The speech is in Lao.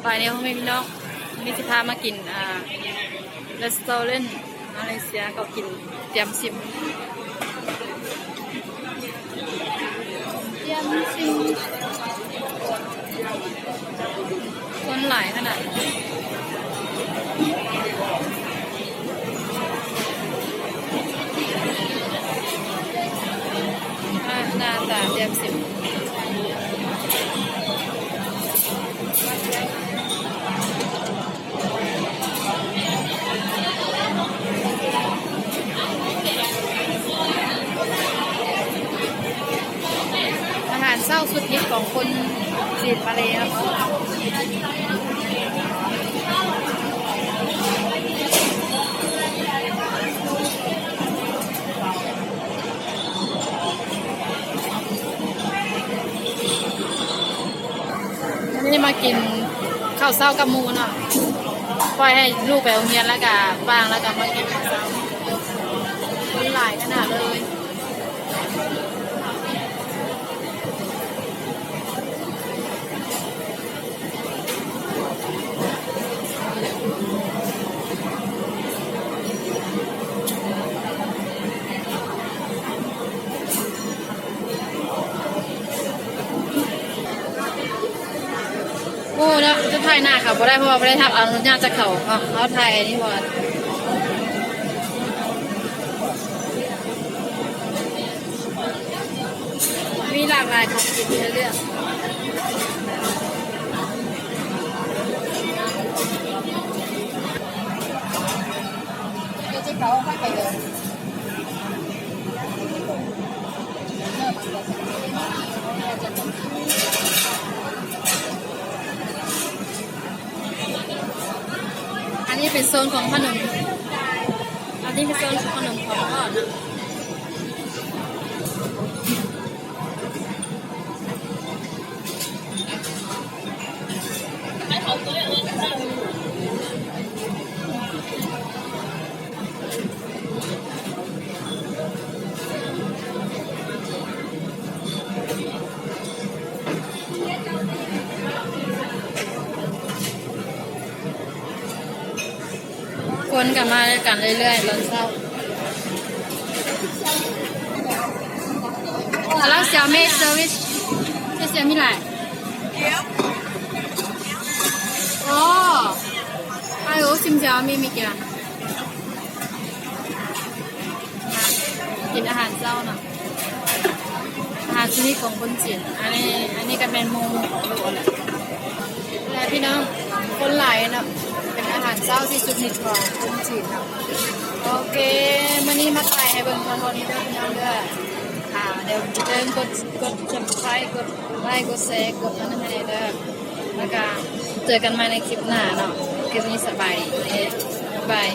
ບາຍດີພໍ່ແມ່ພີ່ນ້ອງ, ມື້ນີ້ຊິພາມາກິນ ອ່າ ເລສໂຕເຣັນມາເລເຊຍ ກໍກິນຕຽມຊິມ ຕຽມຊິມ. ຄົນຫຼາຍຂະໜາດ ອ່າ ໜ້າຕາແຈ່ມຊິມ. ອາຫານເຊົ້າສຸດຮິດຂອງຄົນຈີນມາເລເນາະ. ມື້ນີ້ມາກິນເຂົ້າເຊົ້າກັບໝູ່ເນາະ, ປ່ອຍໃຫ້ລູກໄປໂຮງຮຽນແລ້ວກະວ່າງ ແລ້ວກະມາກິນເຂົ້າເຊົ້າ. ຄົນຫຼາຍຂະໜາດເລີຍ. ໂອ້ ແລ້ວຈະຖ່າຍໜ້າເຂົາບໍ່ໄດ້ ເພາະວ່າບໍ່ໄດ້ຮັບອະນຸຍາດຈາກເຂົາເນາະ. ເຮົາຖ່າຍອັນນີ້ບໍ່ ມີຫຼາກຫຼາຍຂອງກິນໃຫ້ເລືອກ. ອັນນີ້ເປັນໂຊນຂອງຂະໜົມ, ອັນນີ້ເປັນໂຊນຂອງຂະໜົມຂອງທອດນະ. ຄົນກໍມາກັນເລື້ອຍໆຕອນເຊົ້າ. Hello Xiaomi service, 谢谢你来. 哦，还有 Xiaomi 物件. ກິນອາຫານເຊົ້າເນາະ, ອາຫານຊະນິດຂອງຄົນຈີນ. ອັນນີ້ ອັນນີ້ກໍແມ່ນໝູ່ຂອງລູກຫັ້ນແຫຼະ. ແລະພີ່ນ້ອງ ຄົນຫຼາຍເນາະ, ເປັນອາຫານເຊົ້າທີ່ສຸດຮິດຂອງຄົນຈີນເນາະ. ໂອເຄ ມື້ນີ້ມາຖ່າຍໃຫ້ເບິ່ງເທົ່ານີ້ເດີພີ່ນ້ອງເດີ. ອ່າ ຢ່າລືມກົດ ກົດ Subscribe ກົດໄລ ກົດແຊ ກົດອັນນັ້ນໃຫ້ແດ່ເດີ. ແລ້ວກໍເຈີກັນໃໝ່ໃນຄລິບໜ້າເນາະ. ຄລິບນີ້ສະບາຍດີ ບາຍ.